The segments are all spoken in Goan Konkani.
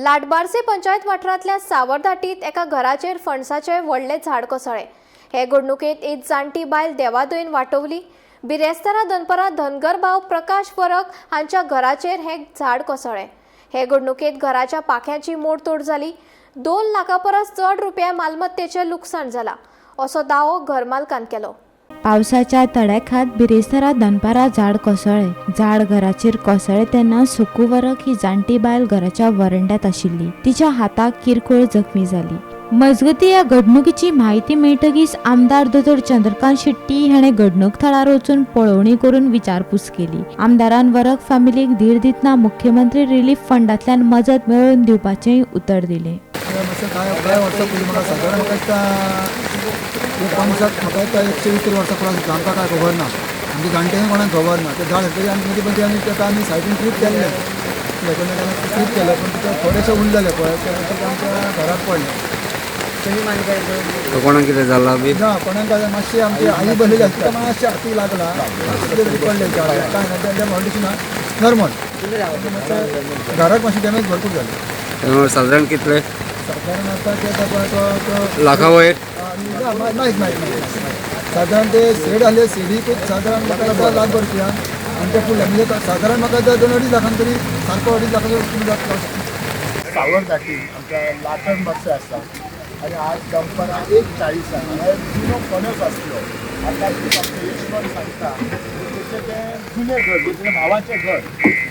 लाटबार्से पंचायत वाठारांतल्या सावरदाटीत एका घराचेर फणसाचें व्हडलें झाड कोसळ्ळें. हे घडणुकेंत एक जाणटी बायल देवादयेन वाटवली. बिरेस्तारा दनपरां धनगर भाव प्रकाश वरक हांच्या घराचेर हें झाड कोसळ्ळें. हे घडणुकेंत घराच्या पाख्याची मोडतोड जाली. 2 लाखां परस चड रुपया मालमत्तेचें लुकसाण जालां असो दावो घरमालकान केलो. पावसाच्या तडाख्यात बिरेस्तारा दनपारा झाड कोसळ्ळें. झाड घराचेर कोसळ्ळें तेन्ना सुकू वरक ही जाणटी बायल घराच्या वरंड्यात आशिल्ली. तिच्या हाताक किरकोळ जखमी जाली. मजगती ह्या घडणुकीची म्हायती मेळटकीच आमदार दोतोर चंद्रकांत शेट्टी हाणें घडणूक थळार वचून पळोवणी करून विचारपूस केली. आमदारान वरक फॅमिलीक धीर दितना मुख्यमंत्री रिलीफ फंडांतल्यान मजत मेळोवन दिवपाचेंय उतर दिलें. कांय वर्सां पयलीं म्हाका सादारण म्हाका दिसता पंचाक म्हाका दिसता 120 तरी वर्सां पुराय आसता. आमकां कांय खबर ना, आमच्या जाणट्यांक कोणाक खबर ना. तें झाड तरी आमी मदीं मदीं आमी ताका आमी सायडीन ट्रीप केल्लें, ट्रीप केलें, पूण तिका थोडेशें उरलेलें पळय तें आमच्या घराक पडलें. कोणाक कितें जालां बी ना, कोणाक काय मातशी आमची आई बसलेली आसता, तिका मातशें हातीक लागला, कितें तरी पडलें झाड, कांय ना, तेंच्या कंडिशन नॉर्मल. घराक मातशी डॅमेज भरपूर जाली. सादारण कितले? सादारण आतां ते तो लाखा वयर माहीत माहीत सादारण ते शेड आसले, शेडीकूच सादारण म्हाका लाख रुपया आनी ते फुडले म्हणजे सादारण म्हाका 2-2.5 लाखां तरी सारको 2.5 लाखां तरी. सावरदाटी आमच्या लाटण बस्से आसा आनी आज दनपारां 1:40 हांगा जुनो फणस आसलो. आतां आमचो यशवंत सांगता तेचें तें जुनें घर, तेचें भावाचें घर,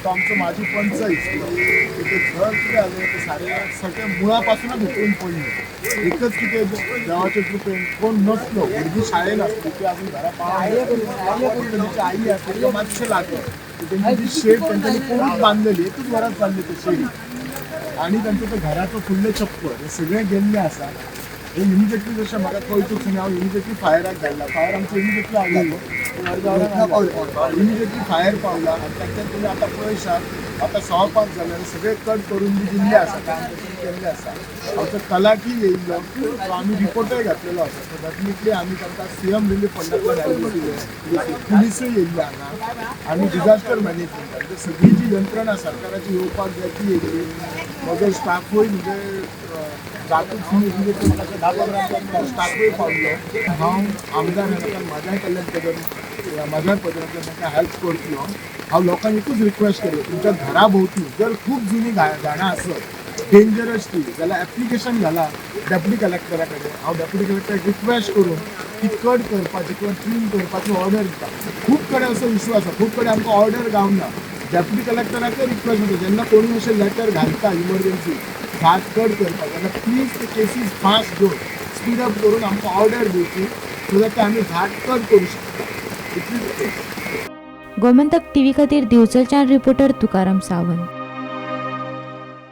तो आमचो म्हाजी पंच इसलो. तेचें घर कितें जालें तें सारें सगळें मुळा पासूनच उखलून पडलें. एकच कितें देवाचे कृपेन कोण नसलो, भुरगीं शाळेन आसली, ती आजून घरा पावूंक तेची आई आसली, तिका मातशें लागलें. तेंची जी शेड तेंच्यांनी कोणूच बांदलेली, एकूच घरांत बांदली ते शेडी आनी तांचो तो घराचो फुडलें छप्पर हें सगळें गेल्लें आसा. हे इमिजिएटली जशें म्हाका कळटूच न्ही, हांव इमिजिएटली फायराक धाडला. फायर आमचो इमिजिएटली आयलो, इमिजिएटली फायर पावला आनी तांच्यान तुमी आतां पळयशात आतां 5:15 जाल्यार सगळें कट करून बी दिल्लें आसा, काम केल्लें आसा. आमचो तलाठी येयल्लो, तो आमी रिपोर्टय घातलेलो आसा. सो डेफिनेटली आमी तांकां सीएम रिलीफ फंडांतल्यान हेल्प दिले, पुलिसूय येयल्ले हांगा आनी डिजास्टर मॅनेजमेंट म्हणजे सगळी जी यंत्रणा सरकाराची येवपाक जाय ती येयली. म्हजो स्टाफूय म्हणजे जातूच न्ही, इमिजिएटली म्हाका 10-15 स्टाफूय पावलो. हांव आमदार जाल्यार म्हाज्याय कडल्यान पदर म्हाज्याय पदरांतल्यान तांकां हेल्प करतलो. हांव लोकांक एकूच रिक्वेस्ट करता, तुमच्या घरा भोंवती जर खूब जुनी झाडां आसत डेंजरस ती जाल्यार एप्लिकेशन घाला डेप्युटी कलेक्टरा कडेन. हांव डेप्युटी कलेक्टराक रिक्वेस्ट करून ती कट करपाची किंवा ट्रीम करपाची ऑर्डर दिता. खूब कडेन असो इशू आसा, खूब कडेन आमकां ऑर्डर गावना. डेप्युटी कलेक्टराकय रिक्वेस्ट करता, जेन्ना कोणूय अशें लेटर घालता इमर्जन्सी झाड कट करपाक जाल्यार प्लीज ते केसीस फास्ट घेवन स्पीड अप करून आमकां ऑर्डर दिवची, सो that आमी झाड कट करूं शकता. इतलीच. गोमंतक टीव्ही खातीर दिवचलच्यान रिपोर्टर तुकाराम सावंत.